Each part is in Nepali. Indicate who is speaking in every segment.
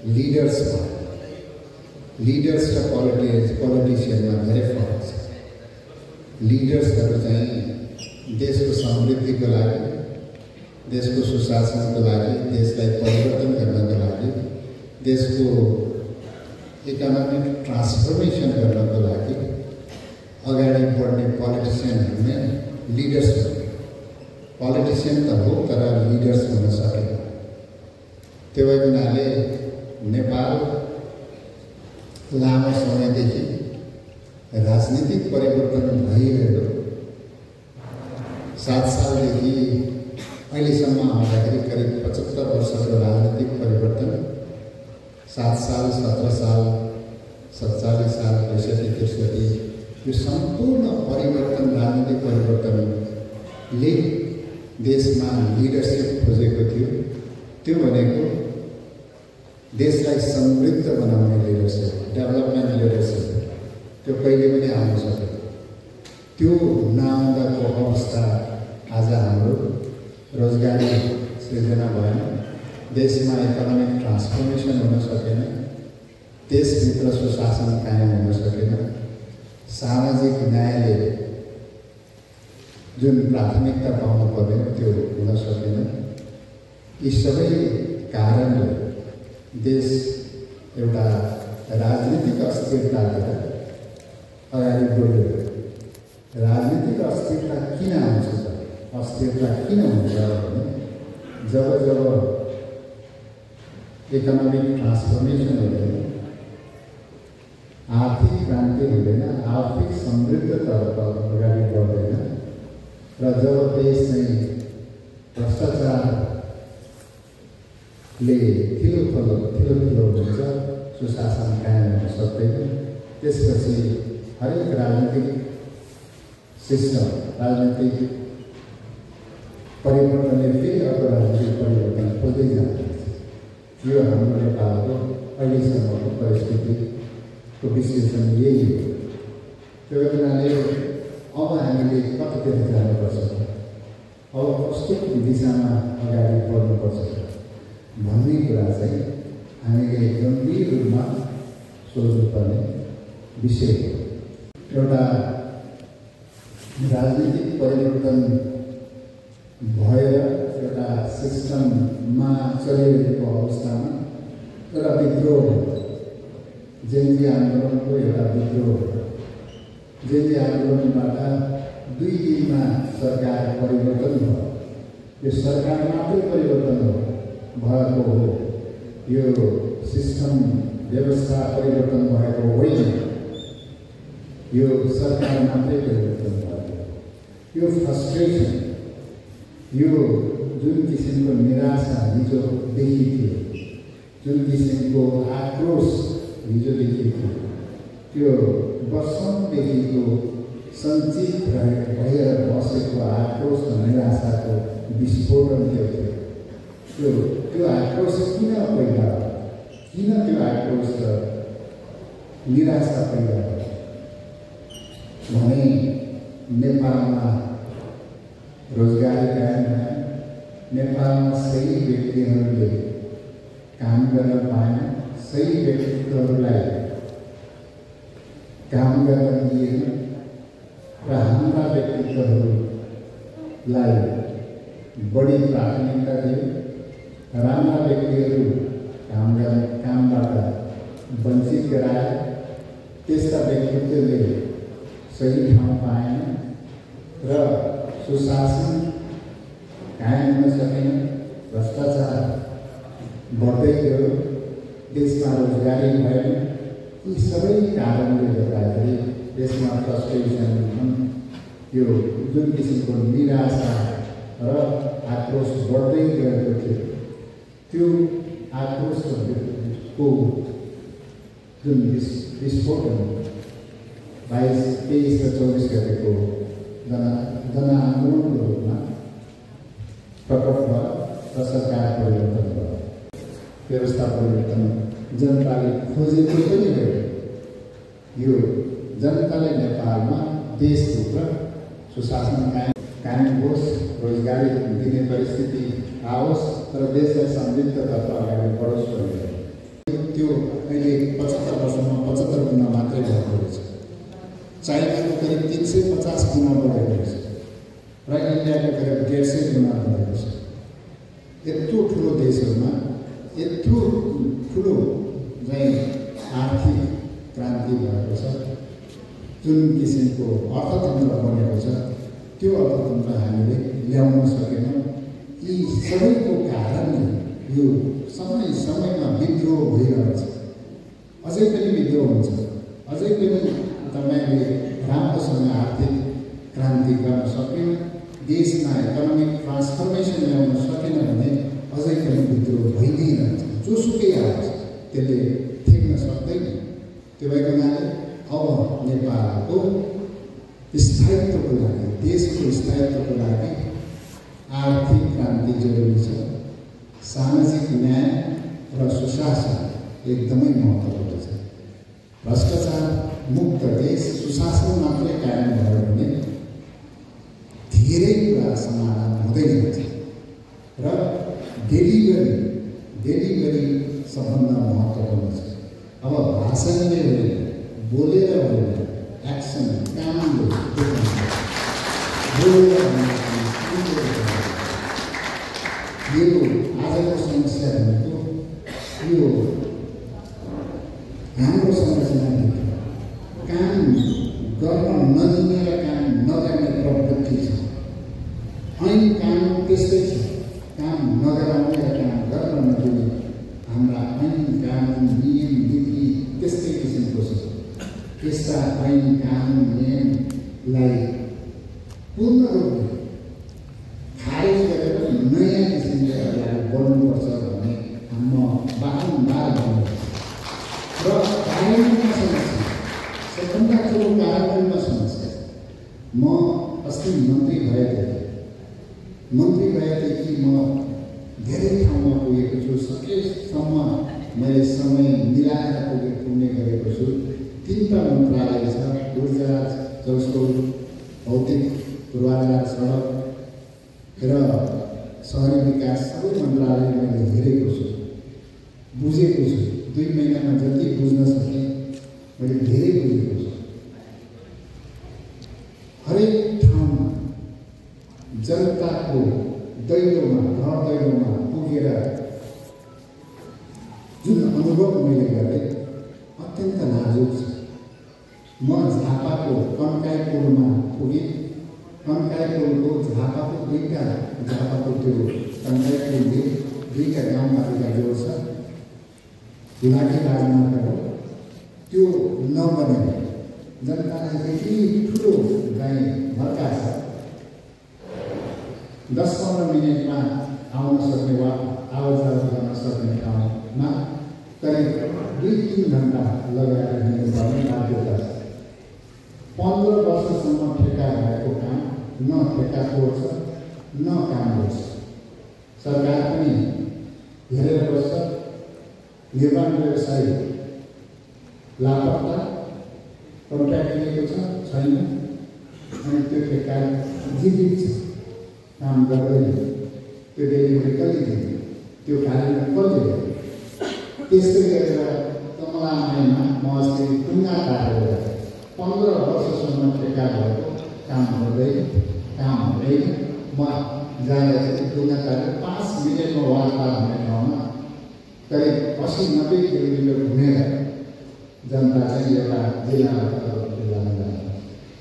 Speaker 1: लिडर्स र पोलिटिसियनमा धेरै फरक छ। लिडर्सहरू चाहिँ देशको समृद्धिको लागि, देशको सुशासनको लागि, देशलाई परिवर्तन गर्नको लागि, देशको इकोनोमिक ट्रान्सफर्मेसन गर्नको लागि अगाडि बढ्ने पोलिटिसियनहरू नै लिडर्स हो। पोलिटिसियन त हो तर लिडर्स हुन सकेन। त्यो हुनाले नेपाल लामो समयदेखि राजनीतिक परिवर्तन भइरहेको 7 सालदेखि अहिलेसम्म आउँदाखेरि करिब 75 वर्षको राजनीतिक परिवर्तन, 7 साल, 17 साल, 47 साल, 65-63 यो सम्पूर्ण परिवर्तन, राजनीतिक परिवर्तनले देशमा लिडरसिप खोजेको थियो। त्यो भनेको देशलाई समृद्ध बनाउने लिडरसिप, डेभलपमेन्ट लिडरसिप। त्यो कहिले पनि आउन सक्यो। त्यो नआउँदाको अवस्था आज हाम्रो रोजगारी सृजना भएन, देशमा इकोनोमिक ट्रान्सफर्मेसन हुन सकेन, देशभित्र सुशासन कायम हुन सकेन, सामाजिक न्यायले जुन प्राथमिकता पाउनु पर्ने त्यो हुन सकेन। यी सबै कारणले देश एउटा राजनीतिक अस्थिरता लिएर अगाडि बढ्यो। राजनीतिक अस्थिरता किन आउँछ? अस्थिरता किन हुन्छ भने जब इकोनोमिक ट्रान्सफर्मेसन हुँदैन, आर्थिक क्रान्ति हुँदैन, आर्थिक समृद्धतर्फ अगाडि बढ्दैन र जब देश चाहिँ भ्रष्टाचारले ठुलो हुन्छ, सुशासन कायम हुन सक्दैन, त्यसपछि हरेक राजनीतिक सिस्टम, राजनीतिक परिवर्तनले फेरि अर्को राजनीतिक परिवर्तन खोज्दै जान्छ। यो हाम्रो नेपालको अहिलेसम्मको परिस्थितिको विश्लेषण यही हो। त्यो हुनाले अब हामीले कतातिर जानुपर्छ, अब कस्तो दिशामा अगाडि बढ्नुपर्छ भन्ने कुरा चाहिँ हामीले गम्भीर रूपमा सोच्नुपर्ने विषय हो। एउटा राजनीतिक परिवर्तन भएर एउटा सिस्टममा चलिरहेको अवस्थामा एउटा विद्रोह, जेन्जी आन्दोलनको एउटा विद्रोह, जेन्जी आन्दोलनबाट 2 दिनमा सरकार परिवर्तन भयो। यो सरकार मात्रै परिवर्तन भएको हो, यो सिस्टम व्यवस्था परिवर्तन भएको होइन। यो सरकार मात्रै परिवर्तन भयो। यो फ्रस्ट्रेसन, यो जुन किसिमको निराशा हिजोदेखि थियो, जुन किसिमको आक्रोश हिजोदेखि थियो, त्यो वर्षौँदेखिको सञ्चित भएर बसेको आक्रोश र निराशाको विस्फोटन थियो। त्यो आक्रोश किन पैदा, किन त्यो आक्रोश र निराशा पैदा भने नेपालमा रोजगारी कायम भएन, नेपालमा सही व्यक्तिहरूले काम गर्न पाएन, सही व्यक्तित्वहरूलाई काम गर्न दिएन र हाम्रा व्यक्तित्वहरूलाई बढी प्राथमिकता दियो। राम्रा व्यक्तिहरू कामबाट वञ्चित गराए, त्यस्ता व्यक्तित्वले सही ठाउँ पाएन र सुशासन कायम हुन सकेन, भ्रष्टाचार बढ्दै गयो, देशमा रोजगारी भएन। यी सबै कारणले गर्दाखेरि देशमा फ्रस्ट्रेसन, यो जुन किसिमको निराशा र आक्रोश बढ्दै गएको थियो, त्यो आक्रोशको जुन विस्फोटन 22, 23 र 24 गतेको जनआन्दोलनको रूपमा प्रकट भयो र सरकार परिवर्तन भयो, व्यवस्था परिवर्तन जनताले खोजेको पनि हो। यो जनताले नेपालमा देशभित्र सुशासन कायम होस्, रोजगारी दिने परिस्थिति आओस् र देशलाई समृद्धतर्फ अगाडि बढोस् भन्ने त्यो अहिले 75 वर्षमा 75 गुणा मात्रै बढेको रहेछ। चाइनाको करिब 350 गुणा बढेको रहेछ र इन्डियाको करिब 150 गुणा बढेको छ। यत्रो ठुलो देशहरूमा यत्रो ठुलो चाहिँ आर्थिक क्रान्ति भएको छ, जुन किसिमको अर्थतन्त्र बनेको छ, त्यो अर्थतन्त्र हामीले ल्याउन सकेनौँ। यी सबैको कारण यो समयमा विद्रोह भइरहेछ। अझै पनि विद्रोह हुन्छ। अझै पनि तपाईँले राम्रोसँग आर्थिक क्रान्ति गर्न सकेन, देशमा इकोनोमिक ट्रान्सफर्मेसन ल्याउन सकेन भने अझै पनि विद्रोह भइ नै रहन्छ। जोसुकै आउँछ त्यसले ठेक्न सक्दैन। त्यो भएको हुनाले अब नेपालको स्थायित्वको लागि, देशको स्थायित्वको लागि आर्थिक क्रान्ति जरुरी छ। सामाजिक न्याय र सुशासन एकदमै महत्त्वपूर्ण छ। भ्रष्टाचार मुक्त देश, सुशासन मात्रै कायम भयो भने धेरै कुरा समाधान हुँदै जान्छ र डेलिभरी सबभन्दा महत्त्वपूर्ण छ। अब भाषणले होइन, बोलेर होइन, एक्सन कामले यो आजको समस्या भनेको यो हाम्रो संरचनाभित्र काम गर्न नदिने र काम नगर्ने प्रवृत्ति छ। ऐन कानुन त्यस्तै छ, काम नगराउने र काम गर्न नदिने हाम्रा ऐन कानुन नियम नीति त्यस्तै किसिमको छ। यस्ता ऐन कानुन नियमलाई पूर्ण रूपले खारेज गरेर नयाँ किसिमले अगाडि बढ्नुपर्छ भन्ने म बारम्बार भन्छु र कार्यान्वयनमा समस्या, सबभन्दा ठुलो कार्यान्वयनमा समस्या। म अस्ति मन्त्री भएदेखि म धेरै ठाउँमा पुगेको छु। सकेसम्म मैले समय मिलाएर पुग्ने गरेको छु। 3टा मन्त्रालय छ, ऊर्जा, जलस्रोत, भौतिक पूर्वाधार, सडक र सहरी विकास, सबै मन्त्रालय मैले हेरेको छु, बुझेको छु। 2 महिनामा जति बुझ्न सकेँ मैले धेरै बुझेको छु। हरेक ठाउँमा जनताको दैलोमा, घर दैलोमा पुगेर जुन अनुभव मैले गरेँ अत्यन्त नाजुक छ। म झापाको कन्काई पुलमा पुगेँ। कन्काई पुलको झापाको त्यो कन्काई पुलले 2टा गाउँपालिका जोड्छ। लाठी राजमार्ग हो, त्यो नबनेर जनतालाई त्यति ठुलो गाई भर्का छ। 10-15 मिनटमा आउन सक्ने वा आवाजाही गर्न सक्ने ठाउँमा करिब 2-3 घन्टा लगाएर हिँड्नुपर्ने बाध्यता छ। 15 वर्षसम्म ठेक्का भएको काम न ठेक्का तोड्छ न काम गर्छ। सरकार पनि हेरेर बस्छ। निर्माण व्यवसाय लापत्ता, कन्ट्र्याक्ट लिएको छैन, अनि त्यो ठेक्का जीवित छ, काम गर्दैन। त्यो डेलिभरी कसले दिने, त्यो कार्यान्वयन कसले गर्ने? त्यस्तै गरेर कमलामाईमा म अस्ति टुङ्गा काटेर 15 वर्षसम्म ठेक्का भएको काम गर्दैन, काम हुँदैन। म जाँदा चाहिँ टुङ्गा काटेर 5 मिनटमा वारपार हुने ठाउँमा करिब 80-90 किलोमिटर घुमेर जनता चाहिँ एउटा जिल्लाबाट अर्को जिल्लामा जान्छ।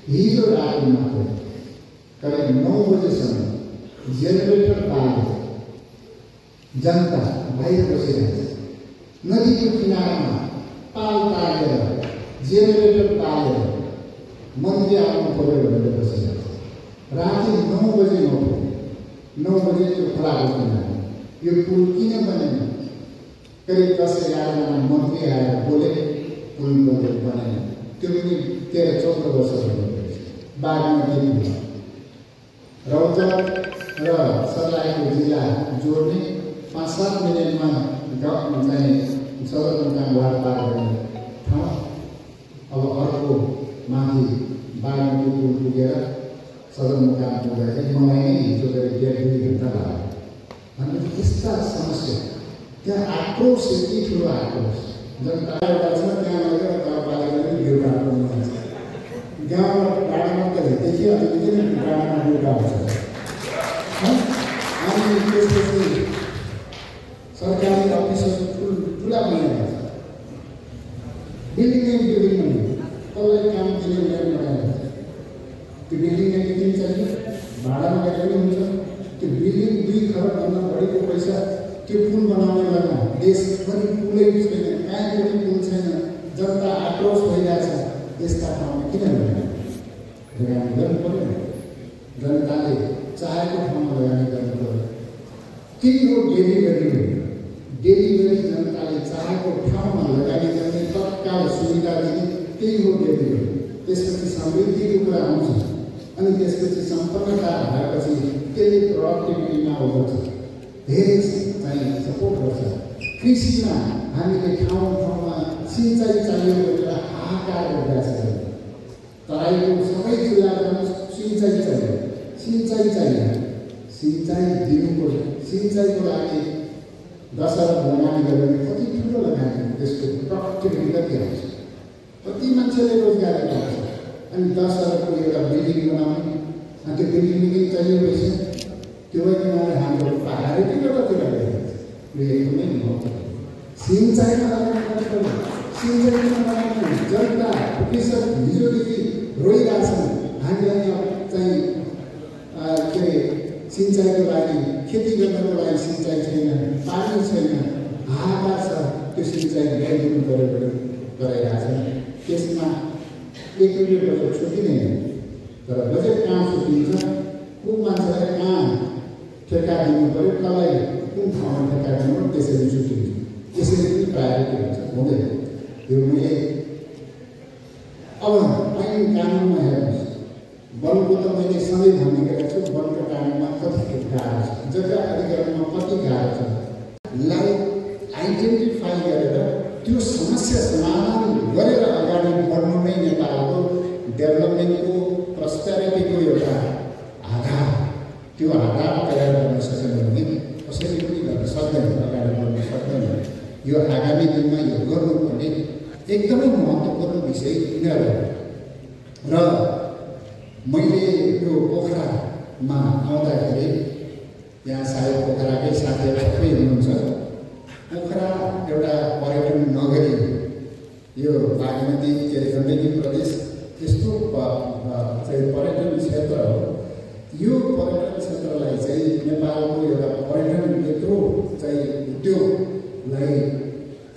Speaker 1: हिजो राति मात्रै करिब 9 बजेसम्म जेनेरेटर बालेर जनता बाहिर बसिरहेको छ। नदीको किनारामा पाल तारेर जेनेरेटर बालेर मन्त्री आउनु पऱ्यो भनेर बसिरहेको छ। राति 9 बजे नपुग्यो, 9 बजे त्यो खोलाको किनारा यो पुल किन बनेन? करिब 10-11 जना मन्त्री आएर बोले, पुल बनेन। त्यो पनि 13-14 वर्ष भएको बागमती पुल रौतहट र सर्लाहीको जिल्ला जोड्ने 5-7 मिनटमा चाहिँ सदरमुकाम वारपार गर्ने ठाउँ अब अर्को माथि बागमती पुल पुगेर सदरमुकाम पुग्दाखेरि मलाई नै हिजो गरी 1.5 घन्टा लाग्यो। अनि यस्ता समस्या, त्यहाँ आक्रोश यति ठुलो आक्रोश जनता एउटा छ त्यहाँ लगेर गाउँपालिकाले बिउ काट्नु हुन्छ। गाउँमा डाँडामा त देखियो अलिकति नै डाँडामा बिउ काट्छ। अनि त्यसपछि सरकारी अफिसहरू ठुला बनाएको छ। बिल्डिङ बनायो, कसलाई काम दिने ल्यान्ड बनाएको छ। त्यो बिल्डिङ किन चाहियो? भाडामा गएर पनि हुन्छ। त्यो बिल्डिङ 2 खरबभन्दा बढीको पैसा त्यो पुल बनाउने बेलामा देशभरि पुलै छैन, कहीँ पनि पुल छैन, जनता आक्रोश भइरहेछ। यस्ता ठाउँमा किन लगानी गर्नु पर्यो? जनताले चाहेको ठाउँमा लगानी गर्नु पर्यो। त्यही हो डेलिभरी। डेलिभरी जनताले चाहेको ठाउँमा लगानी गर्ने तत्काल सुविधा दिने, त्यही हो डेलिभरी। त्यसपछि समृद्धिको कुरा आउँछ अनि त्यसपछि सम्पन्नता भएपछि त्यसले प्रोडक्टिभिटीमा आउँछ, धेरै चाहिँ सपोर्ट गर्छ। कृषिमा हामीले ठाउँ ठाउँमा सिँचाइ चाहियो भनेर हाहाकार गरिरहेको छ। तराईको सबै जिल्लामा सिँचाइ चाहियो, सिँचाइ चाहियो, सिँचाइ दिनुपर्छ। सिँचाइको लागि 10 अरब लगानी गर्यो भने कति ठुलो लगानी, त्यसको प्रोडक्टिभिटी कति आउँछ, कति मान्छेले रोजगारी पाउँछ। अनि 10 अरबको एउटा बिल्डिङ बनाउने, अनि त्यो बिल्डिङ चाहियो पैसा, त्यो किनभने हाम्रो पहाडी टिकटतिर गएको यो एकदमै महत्त्वपूर्ण। सिँचाइमा लगानी गर्नुपर्छ। सिँचाइमा लगानी जनता कृषक हिजोदेखि रोइरहेछन्, हामीलाई चाहिँ के अरे सिँचाइको लागि, खेती गर्नको लागि सिँचाइ छैन, पानी छैन, हाहाकार छ। त्यो सिँचाइ ल्याइदिनु पऱ्यो भने गराइरहेछन्। त्यसमा 1 रुपियाँ बजेट छुट्टिँदैन, तर बजेट कहाँ छुट्टिन्छ? को मान्छेलाई कहाँ ठेक्का दिनु पऱ्यो, कसलाई कुन ठाउँमा ठेक्का दिनु, त्यसरी छुट्टिन्छ। त्यसरी पनि प्रायोरिटी हुन्छ, हुँदैन। यो मैले अब ऐन कानुनमा हेर्नुहोस्, वनको त मैले सधैँ भन्ने गरेको छु, वनको कानुनमा कति गाह्रो छ, जग्गा अधिकारमा कति गाह्रो छ। लाई आइडेन्टिफाई गरेर त्यो समस्या समाधान गरेर अगाडि बढ्नु नै नेपालको डेभलपमेन्टको प्रस्पेरिटीको एउटा आधार। त्यो आधार तयार गर्न सकेन भने कसैले पनि गर्न सक्दैन, अगाडि बढ्न सक्दैन। यो आगामी दिनमा यो गर्नुपर्ने एकदमै महत्त्वपूर्ण विषय यिनीहरू। र मैले यो पोखरामा आउँदाखेरि, यहाँ सायद पोखराकै साथीहरू सबै हुनुहुन्छ, पोखरा एउटा पर्यटन नगरी, यो बागमती के अरे गण्डकी प्रदेश यस्तो चाहिँ पर्यटन क्षेत्र हो। यो पर्यटन क्षेत्रलाई चाहिँ नेपालको एउटा पर्यटन यत्रो चाहिँ उद्योगलाई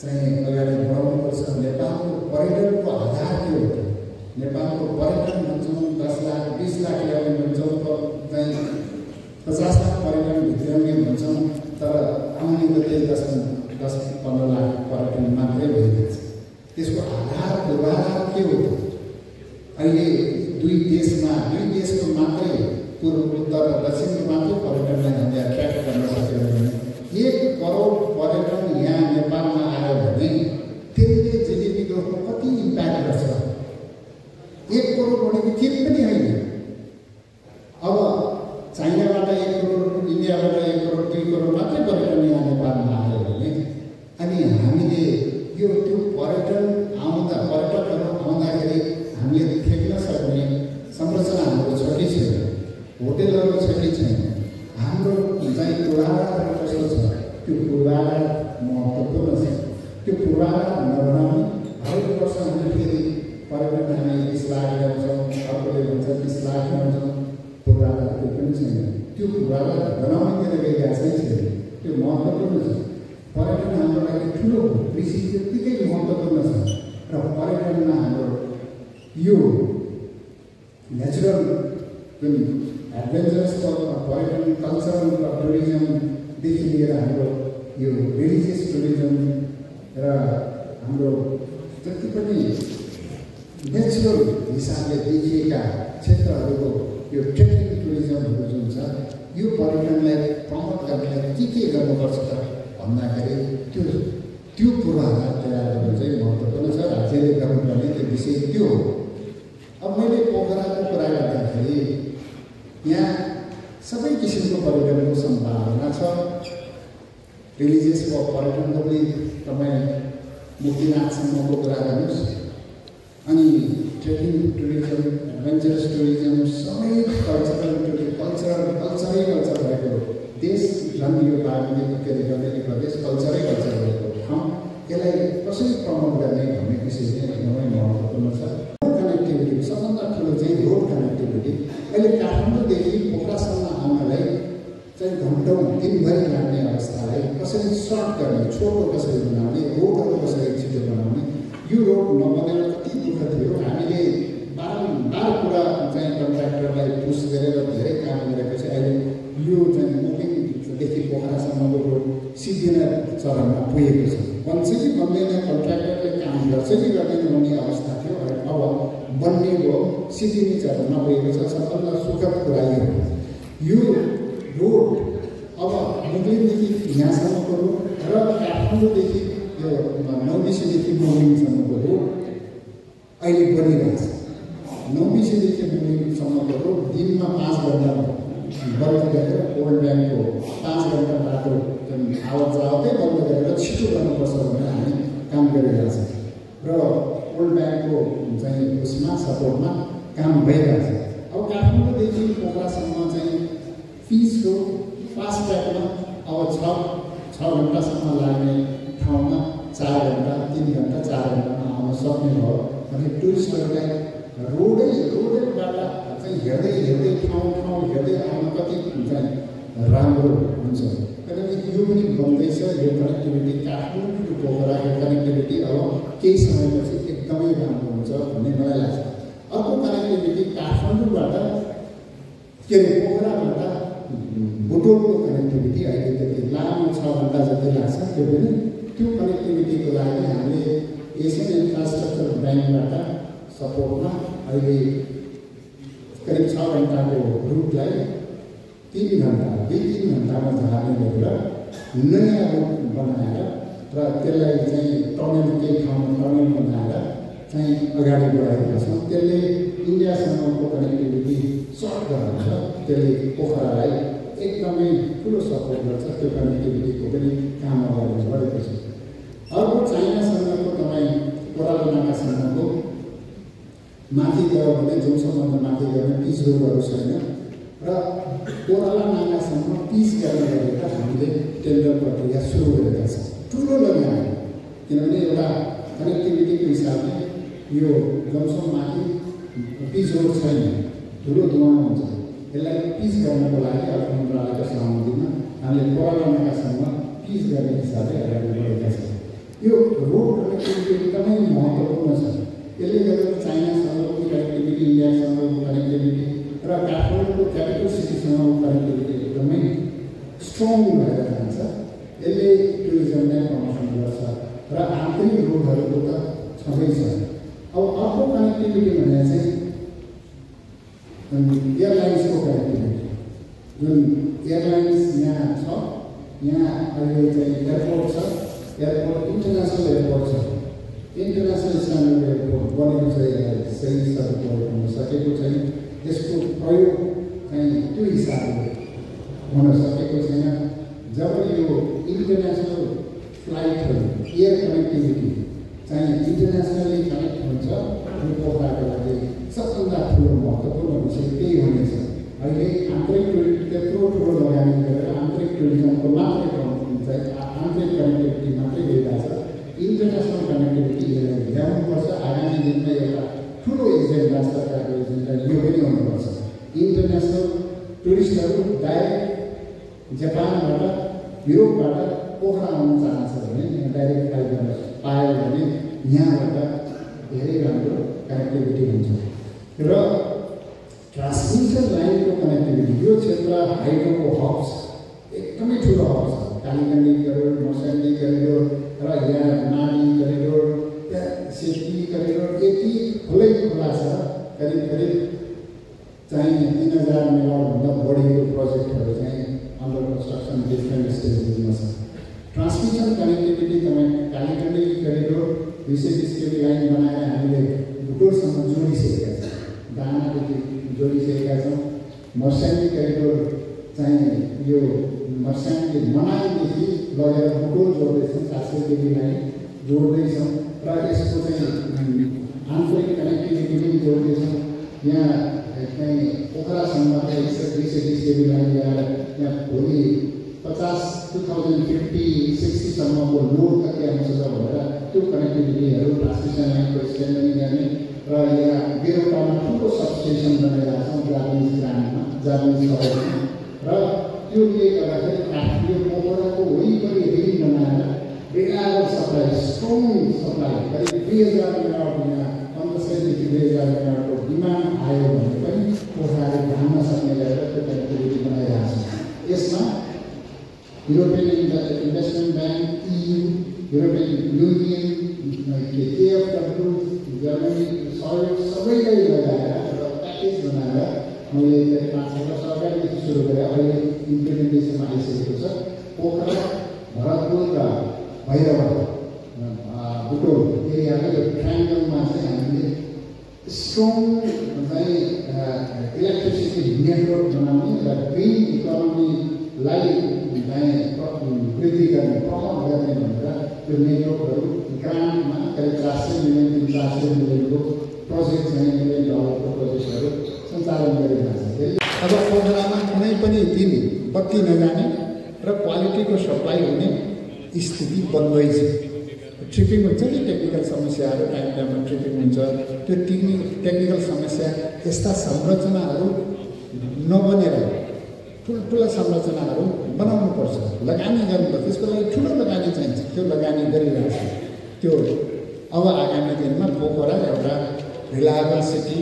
Speaker 1: चाहिँ अगाडि बढाउनुपर्छ। नेपालको पर्यटनको आधार के हो? नेपालको पर्यटन भन्छौँ 10 लाख 20 लाख ल्याउने भन्छौँ, चाहिँ 50 लाख पर्यटन भित्राउने भन्छौँ, तर आउने त त्यही 10-15 लाख पर्यटन मात्रै भइरहेछ। त्यसको आधार पूर्वाधार के हो? अहिले 2 देशको मात्रै पूर्व, उत्तर र दक्षिणको मात्रै पर्यटनलाई हामीले एट्र्याक्ट गर्न सक्यो भने 1 करोड पर्यटन यहाँ नेपालमा आयो भने त्यसले जिडिपी ग्रोथमा कति इम्प्याक्ट गर्छ? 1 करोड भनेको के पनि होइन। अब चाइनाबाट 1 करोड, इन्डियाबाट 1 करोड 2 करोड मात्रै पर्यटन यहाँ नेपालमा आयो भने, अनि हामीले यो त्यो पर्यटकहरू आउँदाखेरि हामीले फेक्न सक्ने संरचना हाम्रो छ कि छैन? होटेलहरू छ कि छैन? हाम्रो चाहिँ पूर्वाधार कस्तो छ? त्यो पूर्वाधार महत्त्वपूर्ण छ। त्यो पूर्वाधार नबनाउने हरेक वर्ष हामीले फेरि पर्यटन हामी 20 लाख ल्याउँछौँ, अर्कोले भन्छ 20 लाख ल्याउँछौँ, पूर्वाधार त्यो पनि छैन। त्यो पूर्वाधार बनाउनेतिर गइरहेको छैन। त्यो महत्त्वपूर्ण छ। पर्यटन हाम्रो लागि ठुलो हो, कृषि त्यत्तिकै महत्त्वपूर्ण छ। र पर्यटनमा हाम्रो यो नेचुरल जुन एडभेन्चरस पर्यटन, कल्चरल टुरिज्मदेखि लिएर हाम्रो यो रिलिजियस टुरिज्म र हाम्रो जति पनि नेचुरल हिसाबले देखिएका क्षेत्रहरूको यो ट्रेकिङ टुरिज्महरू जुन छ, यो पर्यटनलाई प्रमोट गर्नलाई के गर्नुपर्छ त भन्दाखेरि त्यो पूर्वाधार तयार गर्नु चाहिँ महत्त्वपूर्ण छ। राज्यले गर्नुपर्ने त्यो विषय त्यो हो। अब मैले पोखराको कुरा गर्दाखेरि यहाँ सबै किसिमको पर्यटनको सम्भावना छ। रिलिजियस पर्यटनको पनि तपाईँ मुक्तिनाथसम्मको कुरा गर्नुहोस् अनि ट्रेकिङ टुरिज्म एडभेन्चरस टुरिज्म सबै कल्चरै कल्चर भएको देश झन् यो के अरे गण्डकी प्रदेश कल्चरै कल्चर भएको ठाउँ यसलाई कसरी प्रमोट गर्ने भन्ने विषय चाहिँ एकदमै महत्त्वपूर्ण छ। कनेक्टिभिटी सबभन्दा ठुलो चाहिँ रोड कनेक्टिभिटी। अहिले काठमाडौँदेखि पोखरासम्म आउनलाई चाहिँ घन्टौँ दिनभरि लाग्ने अवस्थालाई कसरी सर्ट गर्ने, छोटो कसरी बनाउने, रोडहरू कसरी छिटो बनाउने, यो रोड नबनेर कति दुःख थियो। हामीले बारम्बार कुरा चाहिँ कन्ट्र्याक्टरलाई पुस गरेर धेरै काम गरेपछि अहिले यो चाहिँ मुखिङदेखि पोखरासम्मको रोड सिद्धिन चरणमा पुगेको छ। बन्छ कि बन्दैन, कन्ट्र्याक्टरले काम गर्छ कि गर्दैन भन्ने अवस्था थियो। अब बन्ने भयो, सिद्धिने चरणमा पुगेको छ। सबभन्दा सुखद कुरा यो रोड अब मुखिङदेखि यहाँसम्मको रोड र काठमाडौँदेखि यो नौबिसीदेखि मुखिङसम्मको रोड अहिले बनिरहेछ। नौबिसीदेखि मुखिङसम्मको रोड दिनमा 5 घन्टा बन्द गरेर ओल्ड ब्याङ्कको 5 घन्टा बाटो आवत जावतै बन्द गरेर छिटो गर्नुपर्छ भनेर हामी काम गरिरहेछ र ओल्ड ब्याङ्कको चाहिँ उसमा सपोर्टमा काम भइरहेछ। अब काठमाडौँदेखि पोखरासम्म चाहिँ पिचको फास्ट ट्र्याकमा अब 6 घन्टासम्म लाग्ने ठाउँमा 4 घन्टा 3 घन्टा 4 घन्टामा आउन सक्ने भयो भने टुरिस्टहरूलाई रोडैबाट चाहिँ हेर्दै ठाउँ हेर्दै आउन कति चाहिँ राम्रो हुन्छ। किनकि यो पनि बन्दैछ, यो कनेक्टिभिटी काठमाडौँ टु पोखराको कनेक्टिभिटी अब केही समयपछि एकदमै राम्रो हुन्छ भन्ने मलाई लाग्छ। अर्को कनेक्टिभिटी काठमाडौँबाट के अरे पोखराबाट बुटोलको कनेक्टिभिटी अहिले त्यति लामो 6 घन्टा जति लाग्छ। त्यो कनेक्टिभिटीको लागि हामीले एसियन इन्फ्रास्ट्रक्चर ब्याङ्कबाट सपोर्टमा अहिले करिब 6 घन्टाको रुटलाई 3 घन्टामा झार्ने गरेर नयाँ रुट बनाएर र त्यसलाई चाहिँ टनल केही ठाउँमा टनल बनाएर चाहिँ अगाडि बढाएका छौँ। त्यसले इन्डियासँगको कनेक्टिभिटी सर्ट गराउँछ, त्यसले पोखरालाई एकदमै ठुलो सपोर्ट गर्छ। त्यो कनेक्टिभिटीको पनि काम अगाडि बढेको छ। अर्को चाइनासँगको तपाईँ कोराला नाकासँगको माथि गयो भने जुनसम्म माथि गयो भने पिच रोडहरू छैन र कोराला नाकासम्म पिच गर्ने गरेर हामीले टेन्डर प्रक्रिया सुरु गरेका छौँ। ठुलो लगाए किनभने एउटा कनेक्टिभिटीको हिसाबले यो जमसम माथि पिच रोड छैन, ठुलो धुवा हुन्छ। यसलाई पिच गर्नको लागि अर्थ मन्त्रालयको सहमतिमा हामीले कोराला नाकासम्म पिच गर्ने हिसाबले अगाडि बढेका छौँ। यो रोड कनेक्टिभिटी एकदमै महत्त्वपूर्ण छ। यसले गर्दा चाइनासँगको कनेक्टिभिटी, इन्डियासँगको कनेक्टिभिटी र काठमाडौँको क्यापिटल सिटीसँगको कनेक्टिभिटी एकदमै स्ट्रङ भएर जान्छ। यसले टुरिज्मलाई प्रमोसन गर्छ र आन्तरिक रोडहरूको त छँदैछ। अब अर्को कनेक्टिभिटी भने चाहिँ एयरलाइन्सको कनेक्टिभिटी, जुन एयरलाइन्स यहाँ छ, यहाँ अहिले चाहिँ एयरपोर्ट छ, एयरपोर्ट इन्टरनेसनल एयरपोर्ट छ। इन्टरनेसनल स्ट्यान्डर्ड एयरपोर्ट बनेको चाहिँ सही सदुपयोग हुन सकेको छैन। यसको प्रयोग चाहिँ त्यो हिसाबले हुन सकेको छैन। जब यो इन्टरनेसनल फ्लाइटहरू एयर कनेक्टिभिटी चाहिँ इन्टरनेसनली कनेक्ट हुन्छ, यो पोखराको लागि सबभन्दा ठुलो महत्त्वपूर्ण विषय त्यही हुनेछ। अहिले आन्तरिक टुरिज्म त्यत्रो ठुलो लगानी गरेर आन्तरिक टुरिज्मको मात्रै चाहिँ आन्तरिक कनेक्टिभिटी मात्रै गइरहेछ। इन्टरनेसनल कनेक्टिभिटी ल्याउनुपर्छ। आगामी दिनमा एउटा ठुलो एजेन्डा, सरकारको एजेन्डा यो पनि हुनुपर्छ। इन्टरनेसनल टुरिस्टहरू डाइरेक्ट जापानबाट युरोपबाट पोखरा आउन चाहन्छ भने डाइरेक्ट फ्लाइट गर्न पायो भने यहाँबाट धेरै राम्रो कनेक्टिभिटी हुन्छ। र ट्रान्समिसन लाइनको कनेक्टिभिटी, यो क्षेत्र हाइड्रोको हब्स एकदमै ठुलो हब्स छ। कालीगण्डी करिडोर, मर्स्याङ्गी करिडोर र यहाँ नानी करिडोर, त्यहाँ सेफ्टी करिडोर यति खुला छ। करिब चाहिँ 3000 मेगावाटभन्दा बढीको प्रोजेक्टहरू चाहिँ अन्डर कन्स्ट्रक्सन डिफ्रेन्ट स्टेजेसमा छ। ट्रान्समिसन कनेक्टिभिटी तपाईँ कालीगण्डी करिडोर 200 स्टेट लाइन बनाएर हामीले बुटोलसम्म जोडिसकेका छौँ, दानादेखि जोडिसकेका छौँ। मर्स्याङ्गी करिडोर चाहिँ यो मर्स्याङ्गी मनाङदेखि लगेर बुटोल जोड्दैछौँ 700 केबी लाइन जोड्दैछौँ र यसको चाहिँ आन्तरिक कनेक्टिभिटी पनि जोड्दैछौँ। यहाँ चाहिँ पोखरासम्म 120 केबी लाइन ल्याएर यहाँ भोलि 2050-60सम्मको लोड कति आउँछ भनेर त्यो कनेक्टिभिटीहरू ट्रान्समिसन लाइनको एक्सटेन्ड गर्ने र यहाँ बेरोटामा ठुलो सबस्टेसन बनाइरहेको छौँ जापानिज ग्राममा, जापानिज सहरमा। र त्योले गर्दाखेरि काठमाडौँ पोखराको वरिपरि रेल बनाएर रिलायबल सप्लाई, स्ट्रङ सप्लाई करिब 2000 मेगावाट यहाँ 1500देखि 2000 मेगावाटको डिमान्ड आयो भने पनि पोखराले धान्न सक्ने गरेर त्यो कनेक्टिभिटी बनाइरहेको छ। यसमा European investment bank, EU, European union, KfW, Germany सहयोग सबैलाई लगाएर र प्याकेज बनाएर मैले 5 वर्ष अगाडिदेखि सुरु गरेँ, अहिले इम्प्लिमेन्टेसनमा आइसकेको छ। पोखरा, भरतपुर र भैरवा बुटोल एरियाको यो ट्रायङ्गलमा चाहिँ हामीले स्ट्रङ चाहिँ इलेक्ट्रिसिटी नेटवर्क बनाउने र ग्रिन इकोनोमीलाई वृद्धि गर्ने, प्रमोट गर्ने भनेर त्यो नेटवर्कहरू ग्राममा करिब 400 मिलियन 400 मिलियनको प्रोजेक्ट चाहिँ $1 मिलियन प्रोजेक्टहरू सञ्चालन गरिरहेको छ। अब पोखरामा कुनै पनि दिन बत्ती नजाने र क्वालिटीको सप्लाई हुने स्थिति बन्दैछ। ट्रिपिङ हुन्छ नि, टेक्निकल समस्याहरू टाइम टाइममा ट्रिपिङ हुन्छ। त्यो टेक्निकल समस्या यस्ता संरचनाहरू नबनेर ठुल्ठुला संरचनाहरू बनाउनुपर्छ, लगानी गर्नुपर्छ। त्यसको लागि ठुलो लगानी चाहिन्छ, त्यो लगानी गरिरहेको छ। त्यो अब आगामी दिनमा पोखरा एउटा रिलायबल सिटी,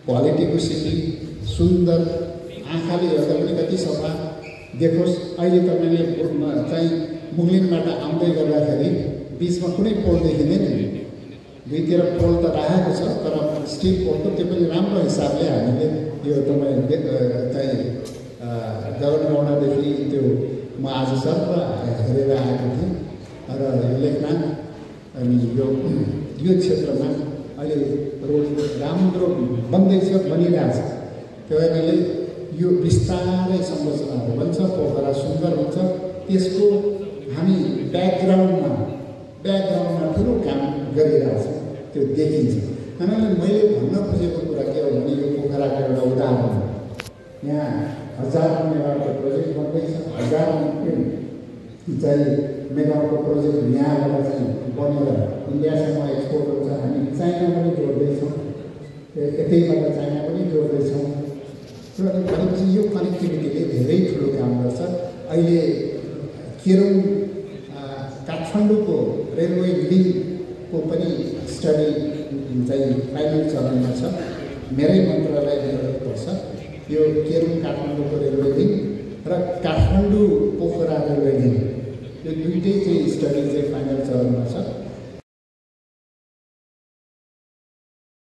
Speaker 1: क्वालिटीको सिटी, सुन्दर, आँखाले हेर्दा पनि कति सफा देखोस्। अहिले तपाईँले चाहिँ मुगलिनबाट आउँदै गर्दाखेरि बिचमा कुनै पोल देखिँदैन, दुईतिर पोल त राखेको छ तर स्टिल पोलको त्यो पनि राम्रो हिसाबले हामीले यो तपाईँ चाहिँ जगनगौडादेखि त्यो म आज सर्प हेरेर आएको थिएँ र लेखनाथ अनि यो क्षेत्रमा अहिले रोड राम्रो बन्दैछ, बनिरहेछ। त्यो कारणले यो बिस्तारै संरचनाहरू बन्छ, पोखरा सुन्दर हुन्छ। त्यसको हामी ब्याकग्राउन्डमा ठुलो काम गरिरहेछ, त्यो देखिन्छ। अनि मैले भन्न खोजेको कुरा के हो भने यो पोखराको एउटा उदाहरण, यहाँ 1000 मेगावाटको प्रोजेक्ट बन्दैछ। 1000 चाहिँ मेगावाटको प्रोजेक्ट यहाँबाट चाहिँ बनेर इन्डियासम्म एक्सपोर्ट हुन्छ। हामी चाइना पनि जोड्दैछौँ, यतैबाट चाइना पनि जोड्दैछौँ। त्यो भनेपछि यो कनेक्टिभिटीले धेरै ठुलो काम गर्छ। अहिले केरुङ काठमाडौँको रेलवे लिङ्कको पनि स्टडी चाहिँ फाइनल चरणमा छ। मेरै मन्त्रालयले पर्छ यो केरुङ काठमाडौँको रेलवे लिङ्क र काठमाडौँ पोखरा रेलवे लिङ्क, यो दुइटै चाहिँ स्टडी चाहिँ फाइनल चरणमा छ।